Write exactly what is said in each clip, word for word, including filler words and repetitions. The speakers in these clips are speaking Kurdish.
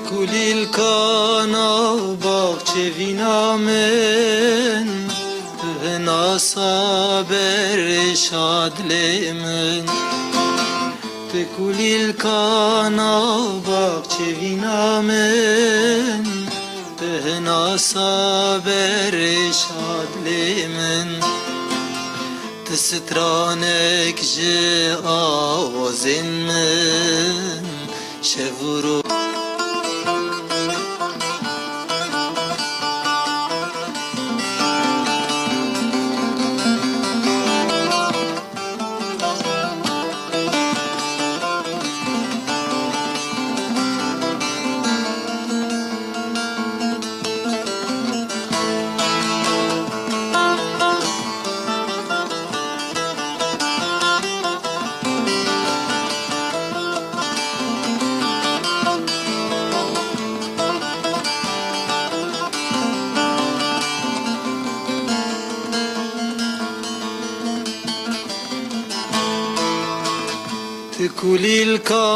Kulîlka nav baxçê vîna min, tu hinasa berê şa dilê min. Tu kulîlka nav baxçê vîna min, tu hinasa berê şa dilê min. Tu stranek ji awazên min, şev û roj. Tu kulîlka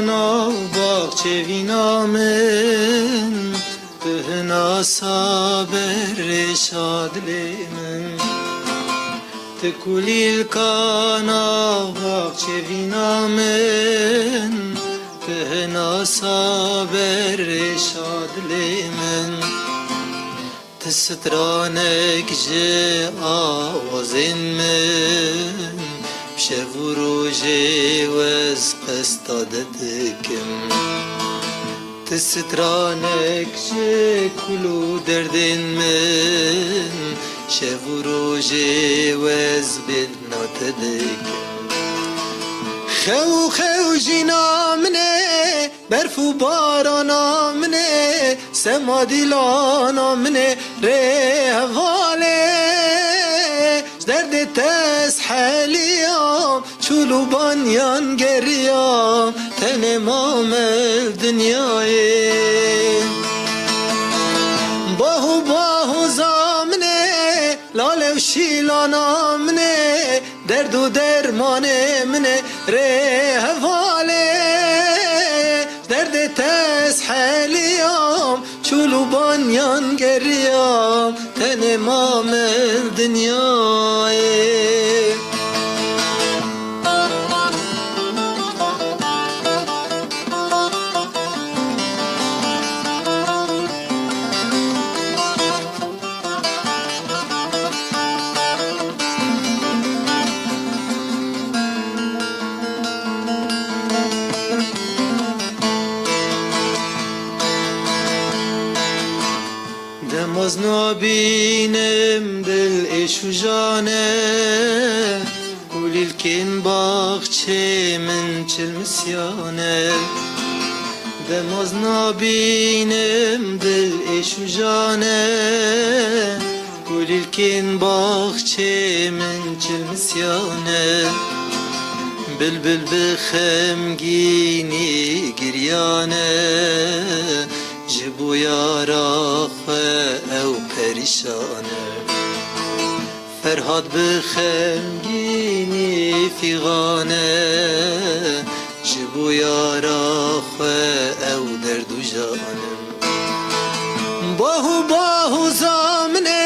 nav baxçê vîna min, tu hinasa berê şa dilê min. Tu kulîlka nav baxçê vîna min, tu hinasa berê şa dilê min. Tu stranek ji awazên min, bi şev û rojê wez qesta te dikim. Tu stranek ji kul û derdên min, şev û rojê wez bêhna te dikim. Xew û xew jîna min e, berf û barana min e, sema dîlana min e, rê hevalê. Ji derdê te ez heliyam, çûl û banyan geriyam, tenê mame li dinyayê. Bah û bahoza min e, lale û şîlana min e, derd û dermanê min e, rê hevalê. Ji derdê te ez heliyam, çûl û banyan geriyam, tenê mame li dinyayê. Demaz nabînim dil êş û jan e, kulîlkên baxçê min çilmisyan e. Demaz nabînim dil êş û jan e, kulîlkên baxçê min çilmisyan e. Bilbil bi xemgînî giryan e, ji bo yara xwe ew perîşan e. Ferhat bi xemgînî fîxan e, ji bo yara xwe ew derd û jan e. Bah û bahoza min e,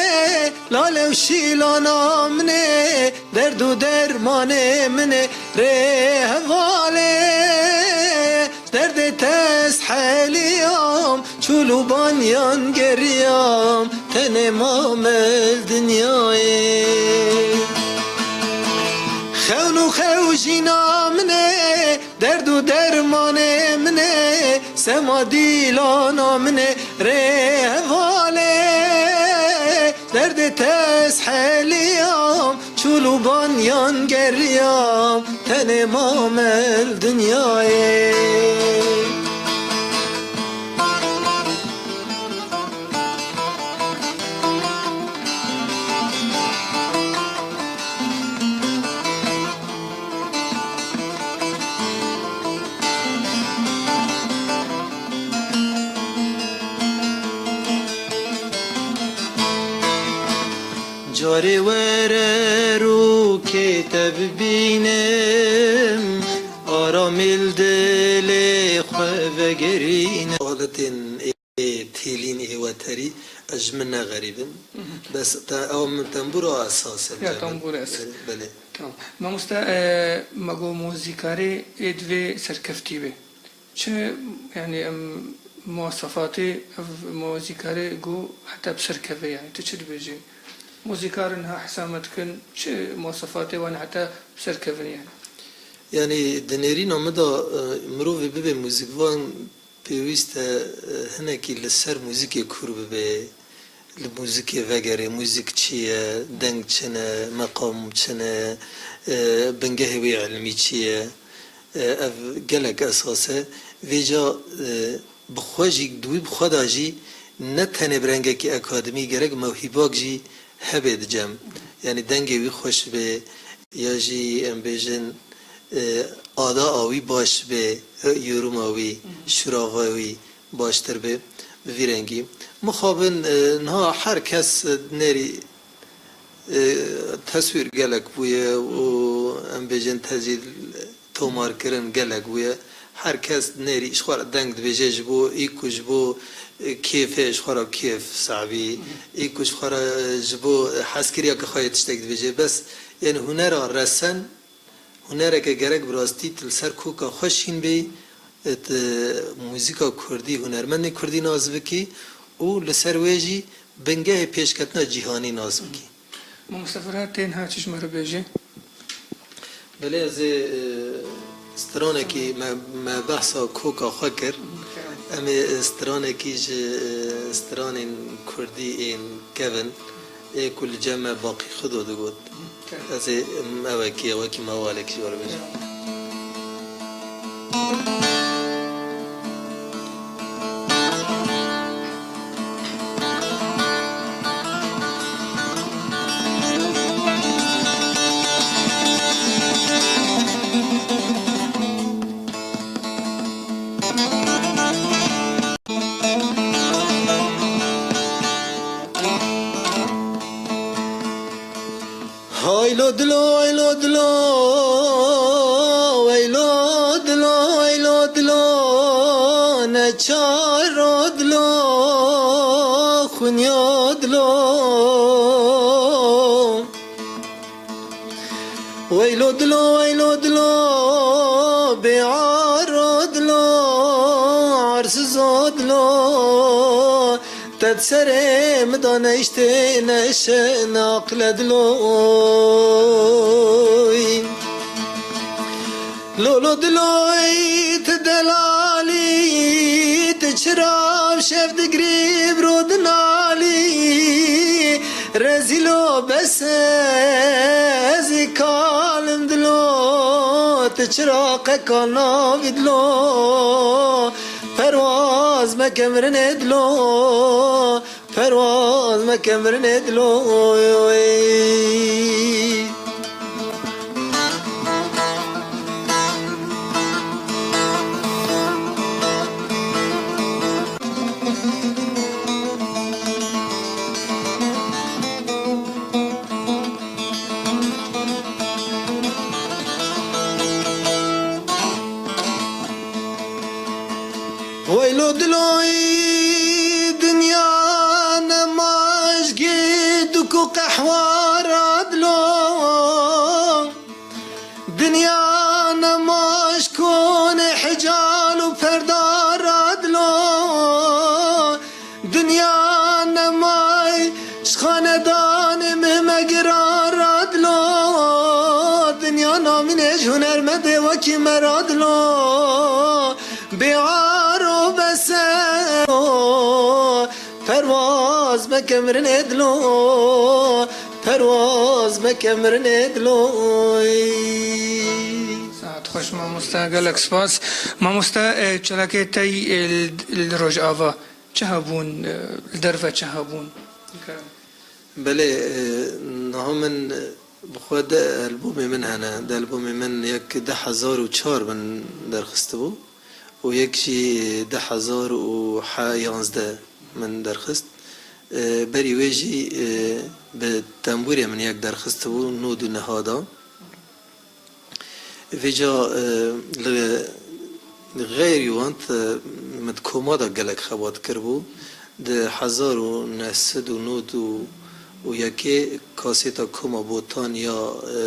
lale û şîlana min e, derd û dermanê min e, rê hevalê. Ji derdê te ez heliyam, çûl û banyan geriyam, tenê mame li dinyayê. Xewn û xew jîna min e, derd û dermanê min e, sema dîlana min e, rê hevalê. Derdê te ez heliyam, çûl û banyan geriyam, tenê mame li dinyayê. Carê were rûkê te bibînim, aramî li dilê xwe vegerîne. Aletên ê têlîn ê weterî, ez ji min ne xerîb in. Bes te, ew min tembûra esas in. Ya, cem min. Tembûra esas. Belê. Tamam. Mamoste, e, me got mozîkarê ê divê serkeftî be. Çi, yani, em, muwasefatê ev mozîkarê got heta bi ser keve, yani, tu çi dibêjî? Mozîkar niha hesa me dikin, çi muwasefatê wan heta bi ser kevin, yani? Yani, di nêrîna min de, e, mirovê bibe muzîkvan, pêwîst e, e, hinekî li ser muzîkê kûr bibe, li muzîkê vegere, muzîk çi ye, deng çi ne, meqam çi ne, e, bingehê wê ilmî çi ye. E, ev gelek esas e. Vêca, e, bi xwe jî, di wî bi xwe de jî ne tenê bi rengekî akademî, gerek mewhîbak jî hebe di cem. Yanî dengê wî xweş be, ya jî em bêjin, e, ada a wî baş be, e, yoruma wî, şirava wî baştir be, bi vî rengî. Mixabin, e, niha her kes, e, nêrî, e, teswîr gelek bûye û em bêjin tezî tomarkirin gelek bûye. Her kes nêrî ji xwe re deng dibêje, ji bo î ku ji bo, e, kêfê, ji xwe re kêf sabî, î ku ji xwe re, e, ji bo, e, hezkiriyeke xwe yê tiştek dibêje. Bes, yani hunera resen, hunereke gerek bi rastî tu li ser koka xwe şîn bêyî, e, tu muzîka kurdî, hunermendên kurdî nas bikî û li ser wê jî bingehê pêşketina cîhanî nas bikî. Mamoste Ferhat, tê niha çi ji me re bêjî? Belê ez ê, e, stranekî me, me behsa koka xwe kir. Em ê, e, stranekî ji, e, stranên kurdî ên kevin ê ku li cem me Baqî Xudo digot. Ez ê, em, ewekî, ewekî mewalekî ji we re bêjim. Haylo dilo, haylo dilo, weylo dilo, weylo dilo, neçaro dilo, xunyo dilo. Weylo dilo, weylo dilo, bêaro dilo, arsizo dilo, te di serê min de neiştê neşe naqile diloy. Lolo diloy ti delalî, ti çira şev digrî bro dinalî, rezîlo bes ez ê kalim dilo, ti çira qeka navî dilo, perwaz meke mirinê dilo, perwaz meke mirinê dilo. Weylo diloy dinya nemaş gê duk û qehwara dilo. Dinya nemaş konê hical û perdara dilo. Dinya nemay ji xanedanê me megira radlo. Dinya namînê ji hunermendê wekî me radlo. Bêar û bese perwaz meke mirinê dilo. Perwaz meke mirinê dilo. Saet xweş mamoste, gelek spas. Mamoste, e, çalakê tey, e, li, li Rojava çi hebûn, e, li derve çi hebûn? Belê, e, niha min, e, bi xwe de albûmê min hene. Di albûmê min yek du hezar û çar min derxistibû û yek jî du hezar û yanzdeh min derxist. E, berî wê jî, e, bi tembûrê min yek derxistibû, nod û neha da. Vêca, e, li Xeyrî wan, e, min di koma de gelek xebat kiribû. Di hezar û neh sed û nod û yekê kasêta Koma Botan ya, e,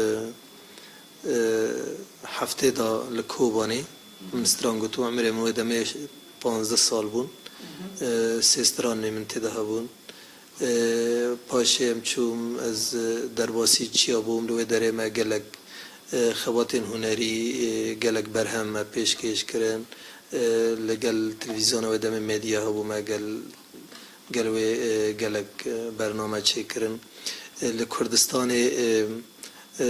e, heftê de li Kobanê min stran got û emirê min wê demê panzdeh sal bûn. E, sê stranê min tê de hebûn. E, paşê em çûm, ez, e, derbasî çiya bûm, li wê derê me gelek, e, xebatên hunerî, e, gelek berhem me pêşkêş kirin. E, li gel televîzyona wê demê medya hebû, me gel, gel wê, e, gelek, e, bername çêkirin. E, li Kurdistanê, e, e,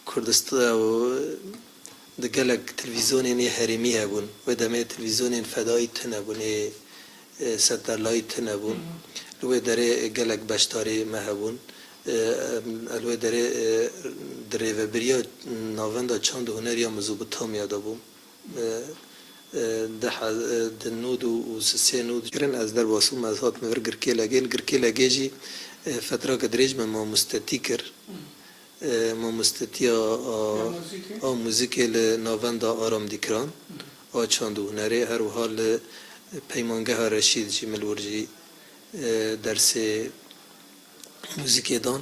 Kurdistan, di gelek televîzyonên ê herêmî hebûn. Wê demê televîzyonên fedayî tune bûn, ê, e, setelayî tune bûn. Li wê derê gelek beşdarê me hebûn. E, em, li wê derê, e, di rêvebiriya Navenda Çand û Huneriya Mezopotamya de bûm. E, e, di he-, e, di nod û sisê nod kirin ez derbas bûm, ez hatime vir Girkê Legê. Li Girkê Legê jî, e, fetrake dirêj me mamostetî kir. E, mamostetiya a, a muzîkê li Navenda Aram Dîkiran, a çand û hunerê, her wiha li Peymangeha Reşîd jî min li wir jî, e, dersê muzîkê dan.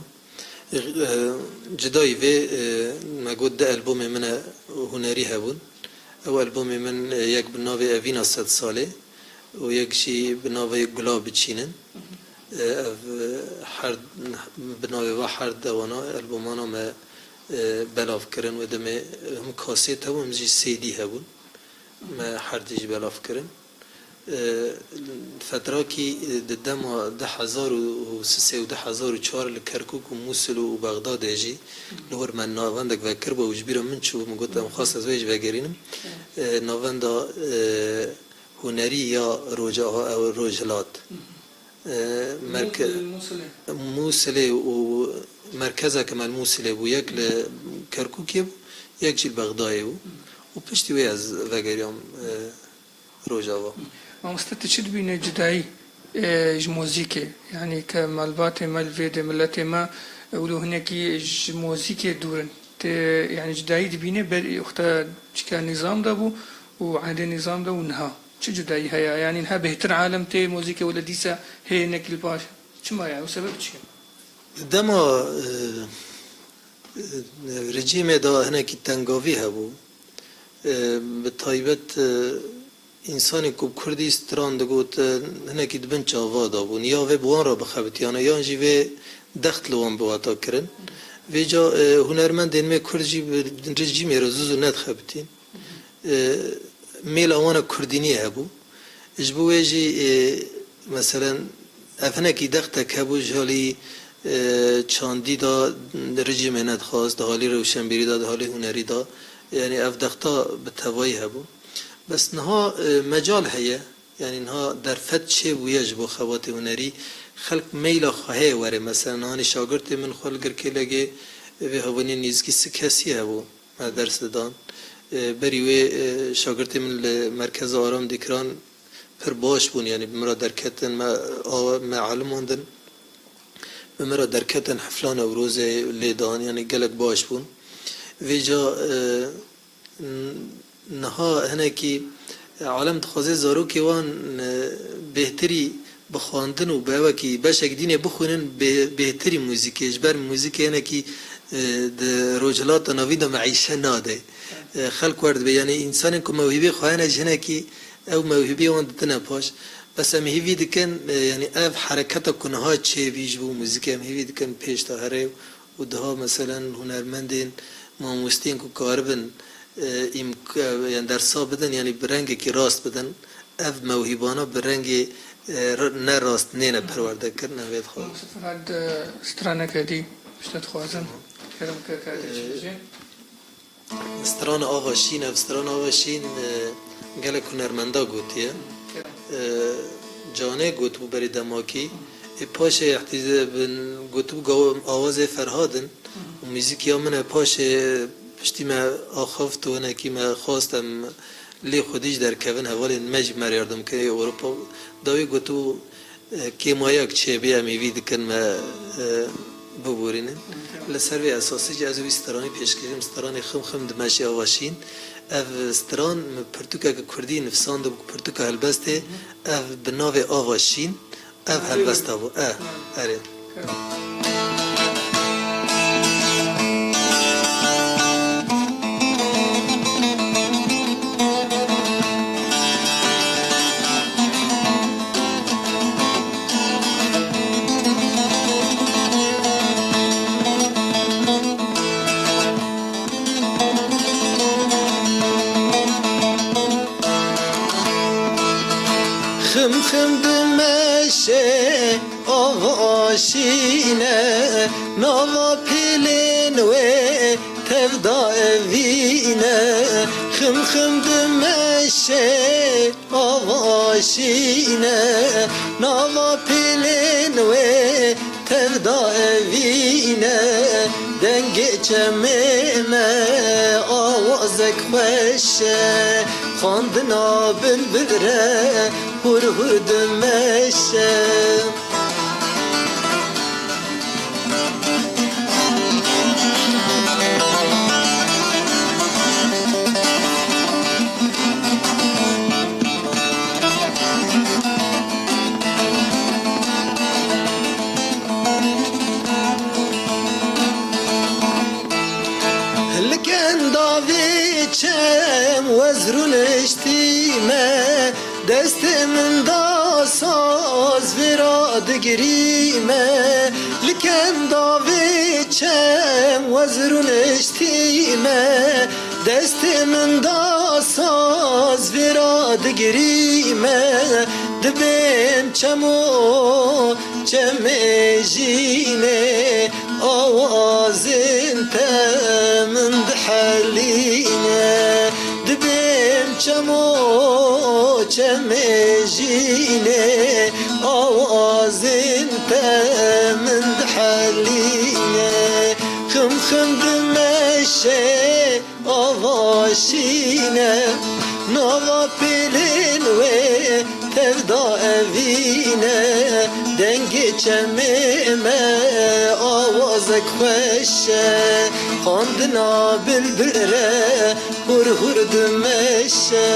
E, e, cida yî vê, e, me got du albûmê min e hunerî hebûn. Ew albûmê min, e, yek bi navê Evîna Sed Salê û yek jî bi navê Gula Biçînin. E, ev, e, her, bi navê va her dewana albûmana me, e, belav kirin. Wê demê him kasêt hebûn, him jî C D hebûn. Me her tî jî belav kirin. E, fetrakî, e, di dema du hezar û sisê û du hezar û çar li Kerkûk û Mûsil û Bexdadê jî li wir me navendek vekiribû û ji bîra min çûbû, min got, em xwest ez wê jî vegerînim. E, navenda, e, hunerî ya Rojava, ew Rojhilat. E, merke-, Mûsilê. Mûsilê û merkezeke me li Mûsilê bû, yek li Kerkûkê bû, yek jî li Bexdayê bû. Û piştî wê ez vegeriyam, e, Rojava. Mamoste, tu çi dibîne cudayî, e, ji muzîkê? Yanî ke malbatê me li vê de, miletê me, e, wilo hinekî ji muzîkê dûr in. Te, yanî cudayî dibîne ber, wexta çika nîzam de bû û ehdê nîzam de û niha. Çi cudayî heye? Yanî niha bêhtir alem tê muzîkê wele dîsa hê hinekî li paş. Çima ye? Ew sebeb çi ye? Dema, e, e, rejîmê de hinekî tengavî hebû. E, bi taybet, e, Însanên ku bi kurdî stran digot, e, hinekî di bin çava de bûn. Ya vê bi wan re bixebitiyane, yan jî vê dext li wan bi wata kirin. Vêca, e, hunermendên me kurd jî bi rejîmê re zû zû nedixebitîn. E, mêla wan e kurdîniyê hebû. Ji bo wê jî, e, meselen, ev hinekî dextek hebû ji alî, e, çandî de rejîmê nedixwast, di halî rewşenbîrî de, di halî hunerî de. Yanî ev dexta bi tevayî hebû. Bes niha, e, mecal heye, yanî niha derfet çêbûye ji bo xebatê hunerî. Xelk meyla xwe heye were. Mesela nihanî şagirtê min xwe li Girkêlegê vê hevalên nêzîkî sî kesî hebû. Me ders didan. E, berî wê, e, şagirtê min li Merkeza Aram Dîkiran pir baş bûn, yanî bi min re derketin, me, awa, me elimandin. Bi min re derketin, hefla Newrozê lê dan, yanî gelek baş bûn. Vêca, e, N-, niha hinekî, e, alem dixwaze zarokê wan, e, bêhtirî bi xwendin û bi ewekî beşek dînê bixwînin, bê-, bêhtirî muzîkê, ji ber muzîkê hinekî, e, di rojhilata navîn de meîşe nade. E, xelk wer dibe, yanî însanên ku mewhîbê xwe hene ji hinekî ew mewhîbê wan didine paş. Bes em hêvî dikin, e, yanî ev hereketa ku niha çêbî ji bo muzîkê em hêvî dikin pêş de here û daha meselen hunermendên, mamosteyên ku karibin, e, îmk-, e, yan dersa bidin, yanî bi rengekî rast bidin, ev mewhîbana bi rengê, e, r-, ne rast nêne perwerde kirin, em vê dixwazin. Mamoste Ferhad, e, straneke dî ji te dixwazim. Kerem kir, ka te çi bêjî? Strana Ava Şîn, ev strana Ava Şîn, e, gelek hunermenda gotiye. E, Canê gotibû berê demakî. Ê paşê ihtîze bin gotibû gaw-, awazê Ferhad in û muzîkiya min e. Paşê piştî me axaft û hinekî me xwast em lê xwedî jî derkevin, hevalên me jî me re yardim kir ê Ewropa. Dawî gotibû, e, kêmayek çêbê em hêvî dikin me, e, Biborînin. Li ser vê esasî jî ez û wî stranî pêşkêşim, stranê Xim Xim Dimeşê Ava Şîn. Ev stran min pirtûkeke kurdî nivîsandibû, pirtûka helbestê, ev bi navê Ava Şîn, ev helbesta bû. E, erê. Xim xim dimeşe, ava şîne, nava pêlên wê tevda evîne. Xim xim dimeşe, ava şîne, nava pêlên wê tevda evîne. Dengê çemê me awazek xweş e, xwendina bilbil re hur hur dimeşe. Li kenda vê çem wez rûniştî me, destê min da saz vêra digirî me. Li kenda vê çem wez rûniştî me, destê min da saz vêra digirî me. Dibêm çemo çemê jînê, awazên te min dihelîne. Dibêm çemo çemê jînê, awazên te min dihelîne. Xim xim dimeşe, ava şîne, nava pêlên wê tevda evîne. Dengê çemê me awazek xweş e, xwendina bilbil re hur hur dimeşe.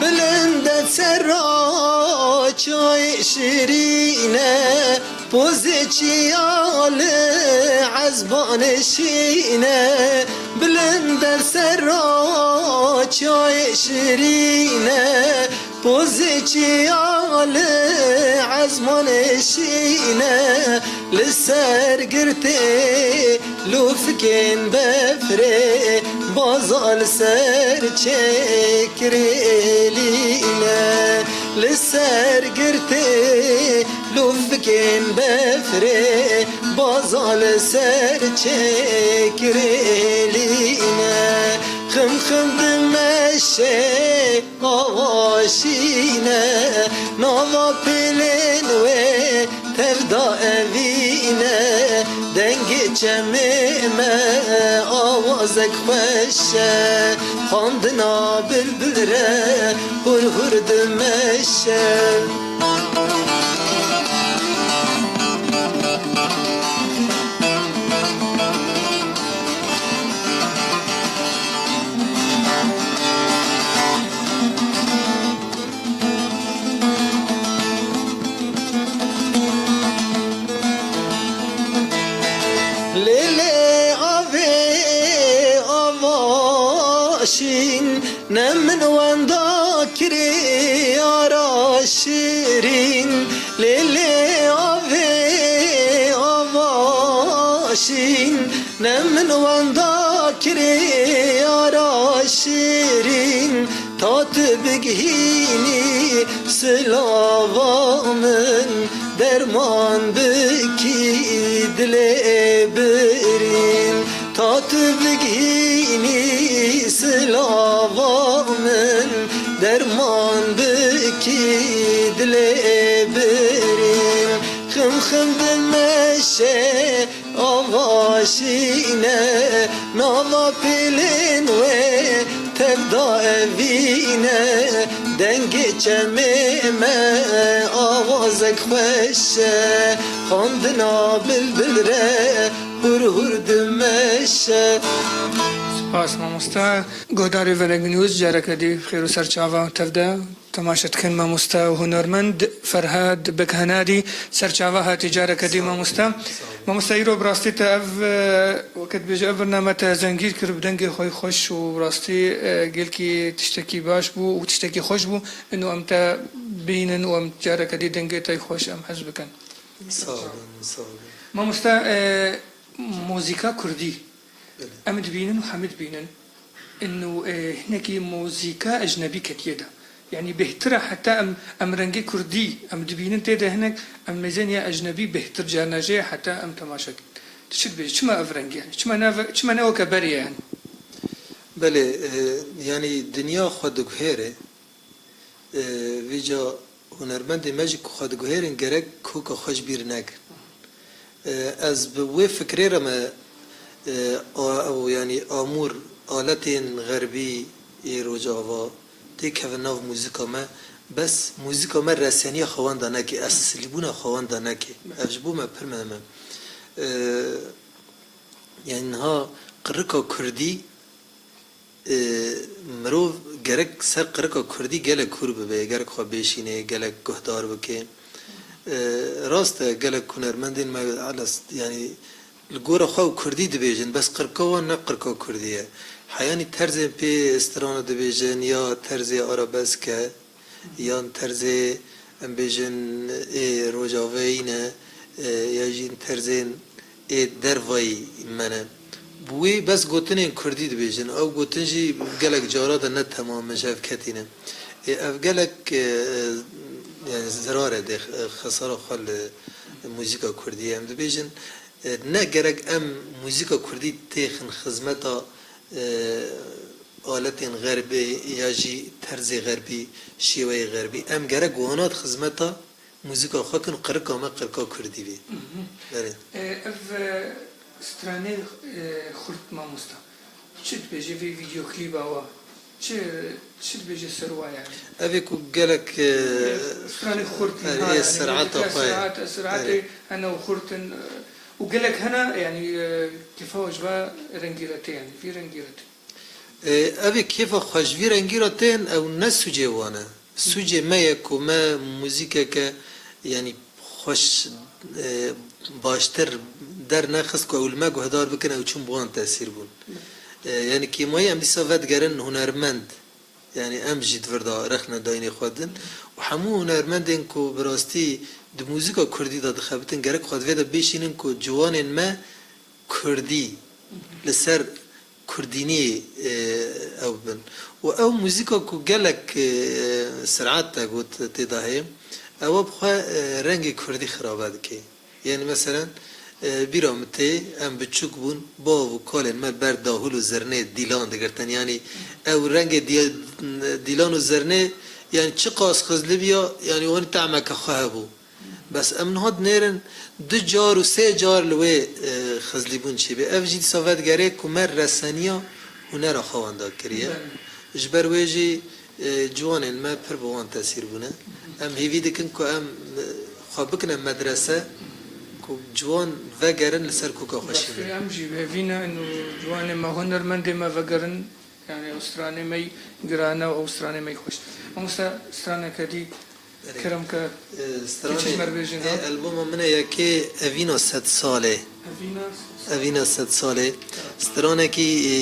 Bilind e serra çayê şirîn e, pozê çiya li ezbanê şîn e. Bilind e serra çayê şirîn e, pozê çiya li ezmanê şîn e. Li ser girtê lûfikên befrê, baza li ser çêkirê lîne. Li ser girtê lûfikên befrê, baza li ser çêkirê lîne. Xim xim dimeşe, ava şîne, nava pêlên wê tevda evîne. Dengê çemê me awazek xweş e, xwendina bilbil re hur hur dimeşe. Lê lê avê ava şîn, ne min wenda kirê yara şirîn. Lê lê avê ava şîn, ne min wenda kirê yara şirîn. Ta tu bigihînî silava min, derman bikî dilê birîn. Ta tu bigihînî silava min, derman bikî Kî dilê birî, xim xim dimeşe, ava şîne, nava pêlên wê, tev da evîne, dengê çemê me, awazek xweş e, xwendina bilbil re, hur hur dimeşe. Spas mamoste. Guhdarê Vereng News, careke dî xêr û serçava tev de. Temaşe dikin mamoste û hunermend Ferhad Beghenadî, serçava hatî careke dî mamoste. Mamoste, îro bi rastî te ev, e, weke dibêje, ev birname te zengîn kir bi dengê xwe xweş û bi rastî, e, gelkî tiştekî baş bû û tiştekî xweş bû. Ino em te bînin û em careke dî dengê te xweş em hez bikin. Sağ olun, sağ olun. Mamoste, e, muzîka kurdî. Belê. Em dibînin û hemî dibînin. Ino, e, hinekî muzîka ecnebî ketiye de. Yanî bêhtir e heta em, em rengê kurdî em dibînin tê de hinek em mêzên ya ecnebî bêhtir carna jê heta em temaşe kin. Tu çi dibêjî? Çima ev rengî yani? Çima ne, çima ne weke berê ye yani? Belê, e, yanî dinya xwe diguhêre. E, vêca hunermendê me jî ku xwe diguhêrin gerek koka xwe ji bîr nekin. E, ez bi wê fikrê re me, e, a, ew, yanî amûr aletên xerbî yê Rojava têkevin nav muzîka me, bes muzîka me reseniya xwe wenda neke, eslîbûna xwe wenda neke. Ev ji bo me pir muhim e. E, yanî niha qirika kurdî Ê, mirov gerek ser qirika kurdî gelek hûr bibe, gerek xwe bêşîne, gelek guhdar bike. Ê, rast e, gelek hunermendên me elas, yanî li gora xwe û kurdî dibêjin, bes qirika wan ne qirika kurdî ye. Heyanî terzên pê strana dibêjin ya terzê arabesk e, yan terzê, em bêjin, ê rojavayî ne, e, ya jî terzên ê dervayî me ne. Bi wê bes gotinên kurdî dibêjin. Ew gotin jî gelek cara de ne temam in, ji hev ketî ne. Ê, ev gelek, e, yani zirare dê, e, xesara xwe li muzîka kurdî ye. Em dibêjin, e, ne gerek em muzîka kurdî têxin xizmeta, e, aletên xerbê ya jî terzê xerbî, şêweyê xerbî. Em gerek wana di xizmeta muzîka xwe kin, qirika me qirika kurdî bê. Mhm. Belê. E, ev, e, stranê, e, xurt mamosta. Çi dibêje vê vîdeoklîba wa? Çi, çi dibêje ser wa yani? Ev ê ku gelek, e, stranê xurt, e, ha, ê yani, serata xwe ye. Serata, serata hene û xurt in, e, û gelek hene yani, e, kêfa ji va rengî re tê yani, vî rengî re tê. E, ev ê kêfa xwe ji vî rengî re tên, ew ne sûcê wan e. Sûcê me ye ku me muzîkeke, yanî xweş, e, baştir dernexist ku ew li me guhdar bikin, ew çûn bi wan tesîr bûn. E, yanî kêmayî em dîsa vedigerin hunermend. Yanî em jî di vir de rexne dayînê xwe din. Û hemû hunermendên ku bi rastî di muzîka kurdî de dixebitin, gerek xwe di vê de bêşînin ku ciwanên me kurdî li ser kurdînî, e, ew bin. Û ew muzîka ku gelek, e, sirat te got tê de heye, ew bi xwe, e, rengê kurdî xirabe dike. Yanî meselen, e, bîra min tê, em biçûk bûn, bav û kalên me ber dahûl û zirnê dîlan digirtin. Yanî ew rengê dî-, dîlan û zirnê, yanî çiqas xizlî biya, yanî wanî tehmeke xwe hebû. Bes em niha dinêrin du car û sê car li wê, e, xizlîbûn çêbe. Ev jî dîsa vedigerê ku me reseniya hunera xwe wenda kiriye. Belê. Ji ber wê jî, e, ciwanên me pir bi wan tesîr bûne. Em hêvî dikin ku em, e, xwe bikine medrese, ku ciwan vegerin li ser koka xweşî. Bes em jî hêvî ne, û ciwanê me, hunermendê me vegerin. Yani ew stranê me giran e û ew stranê me xweş. Mamoste, straneke dî, belê, kerem ke, e, stranê, keçî ji me re bêjin, e, ha? Albuma min e yekê Evîna Sed Salê. Evîna Sed Salê. Evîna Sed Salê. Stranekî, e,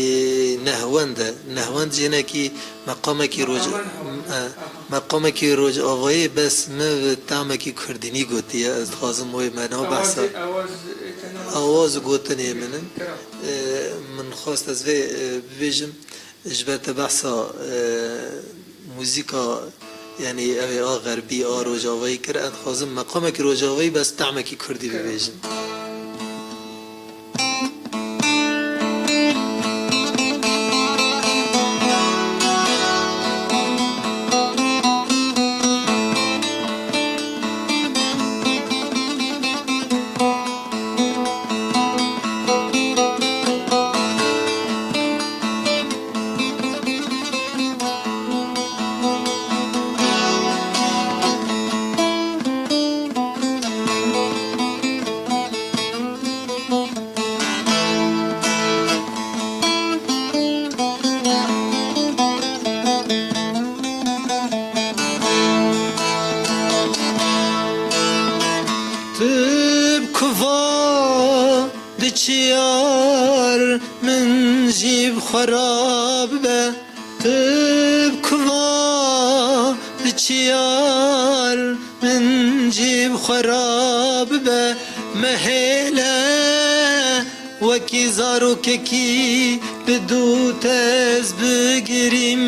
nehwend e. Nehwend jî hinekî meqamekî roj-, meqaman hewend, e, aha, meqamekî rojavayî, bes min bi tamekî kurdînî gotiye. Ez dixwazim wê me na behsa. Awaz, awaz, e, tena awaz û gotinê min in. Kerem. E, min xwest ez vê, e, bibêjim. Ji ber te behsa, e, muzîka, yanî ev ê a xerbî, a rojavayî kir, ez dixwazim meqamekî rojavayî bes tehmekî kurdî bibêjim. bibe, tu bi kuva diçiyar, min jî bi xwe ra bibe, mehêle wekî zarokekî bi dû tez bigirîm,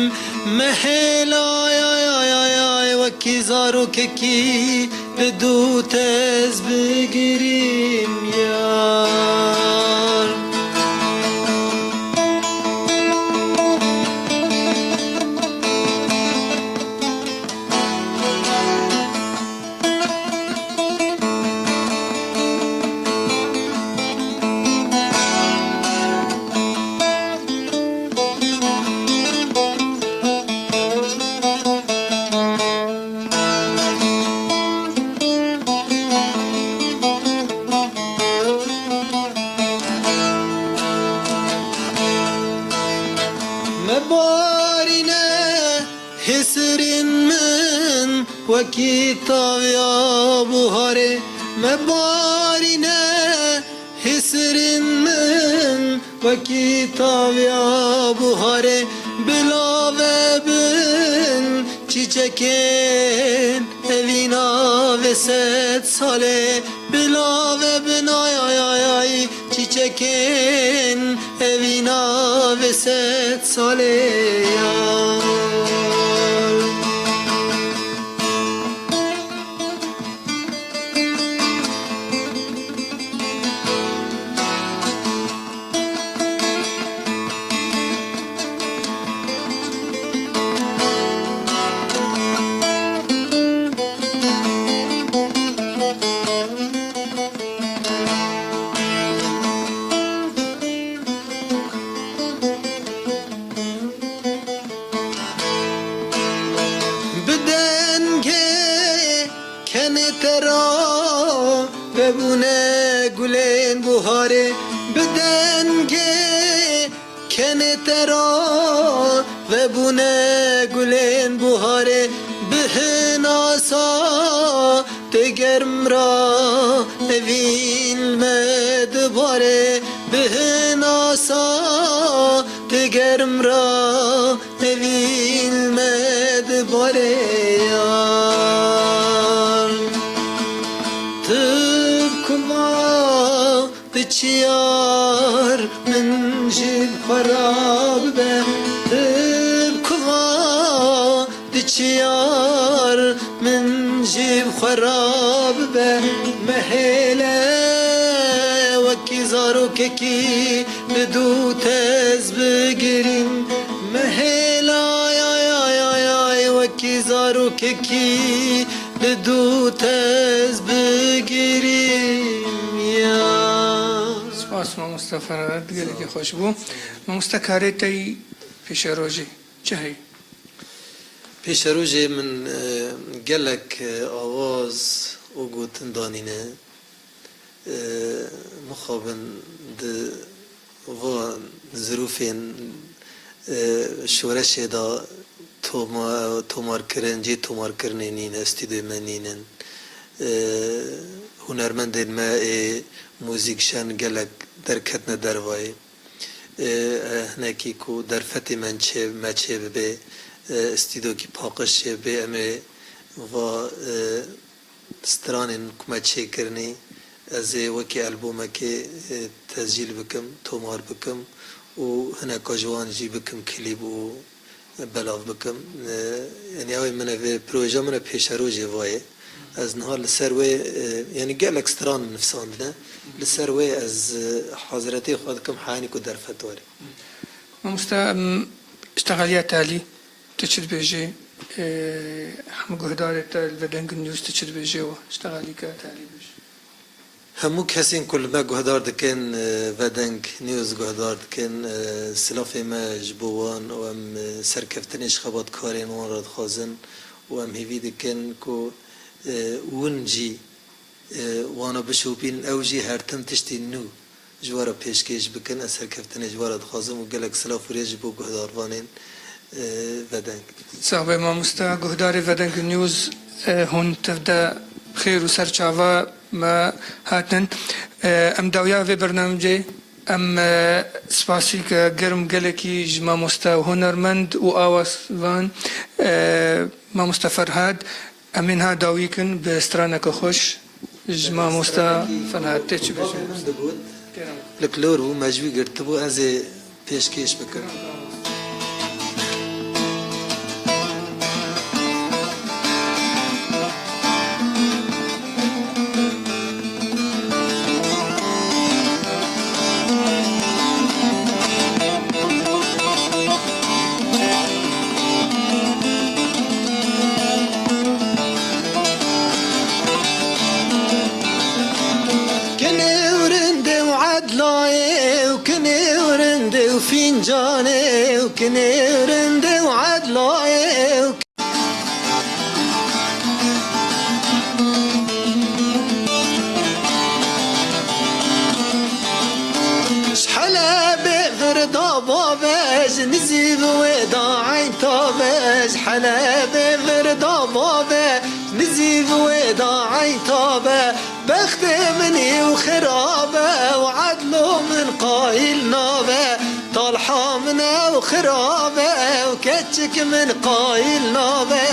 mehêle ay, ay, ay, ay, ay, wekî zarokekî bi dû tez bigirîm yar. Mebarîne hêsirên min wekî taviya buharê, mebarîne hêsirên min wekî taviya buharê, bila vebin çîçekên evîna vê sed salê, bila vebin ay, ay, ay, ay, çîçekên evîna vê sed salê yar. Bi dengê kenê te ra vebûne gulên buharê, bi dengê kenê te ra vebûne gulên buharê, bi hinasa tê germ ra evîn me dibare, bi hinasa tê germ ra evîn me dibare yar. Tu bi kuma diçiyar, min jî bi xwe ra bibe, tu bi kuma diçiyar, min jî bi xwe ra bibe, mehêle wekî zarokekî bi dû tez bigirîm, mehêle ay, ay, ay, ay, ay, wekî zarokekî bi dû tez bigirîm ya. Spas mamoste Ferhat, gelekî xweş bû. Mamoste, karê te yî pêşerojê çi heye? Pêşerojê min, e, gelek, e, awaz û gotin danîne. E, mixabin di van zirûfên, e, şoreşê de toma-, tomarkirin, cê tomarkirinê nîne, stûdyoyê me nînin. E, hunermendên me ê muzîkjen gelek derketine dervayê. E, e, hinekî ku derfetê me çê, me çê bibe, e, stûdyokî paqij çê bibe, em ê va, e, stranên ku me çêkirinê, ez ê wekî albûmekê, e, tescîl bikim, tomar bikim û hineka ji wan jî bikim klîp û belav bikim. E, yanî ew ê min e, vê proje min e, pêşerojê vayê. Ez niha li ser wê, e, yanî gelek stran min nivîsandine. Li ser wê ez, e, haziretê xwe dikim, heyanî ku derfet were. Mamoste, em, ji texeliya telî tu çi dibêjî? E, hemû guhdarê te li Vedeng News tu çi dibêjî we? Ji texelîka telî bêjî. Hemû kesên ku li me guhdar dikin, e, Vedeng News guhdar dikin, e, silafê me ji bo wan û em, e, serkeftinê ji xebatkarên wan re dixwazin û em hêvî dikin ku, e, win jî, e, wana bişopînin, ew jî her tim tiştî nû ji we re pêşkêş bikin. Ez serkeftinê ji we re dixwazim û gelek silav û rêz ji bo guhdarvanên, e, Vedeng. Sax be mamoste, guhdarê Vedeng News, e, hûn tev de xêr û ser çava me hatin. E, em dawiya vê bernamecê Em, e, spasîke germ gelekî ji mamoste û hunermend û awazvan, e, mamoste Ferhad, em ê niha dawî kin bi straneke xweş ji mamoste Ferhad. Tê çi bêjin? Min digot, li klor bû, me ji wî girtibû, ez ê pêşkêş bikim. Kinê û rindê û edlayê û kinê û rindê û fîncanê û kinê û rindê û edlayê û Ji Helebê vir da bave, ji nizî bi wê da eyn tabe. Ji Helebê vir da bave, ji nizî bi wê da eyn tabe. Bextê min ew xirabe û edlo min qayîl nabe. Talha min ew xirabe û keçik min qayîl nabe.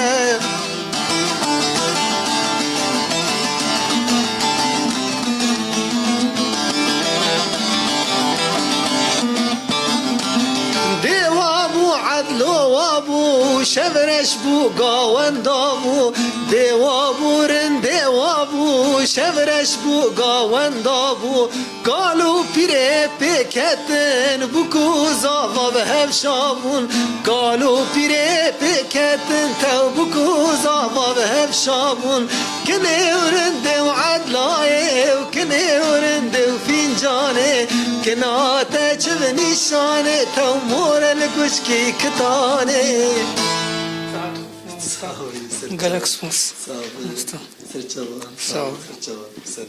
Dê wa bû, edlo wa bû, şevreş bû, gawenda bû. Dê wa bû, rindê wa bû, şevreş bû, gawenda bû. Kal û pîrê pêketin, bûk û zava bi hev şa bûn. Kal û pîrê pêketin, tew bûk û zava bi hev şa bûn. Kinê û rindê û edlayê û kinê û rindê û fîncanê. Kina te çi bi nîşanê, tew more li guşkî kitanê. Sağ ol, ser Gelek spas. Sağ ol. Mamoste. Serçava. Sağ ol. Serçava. Ser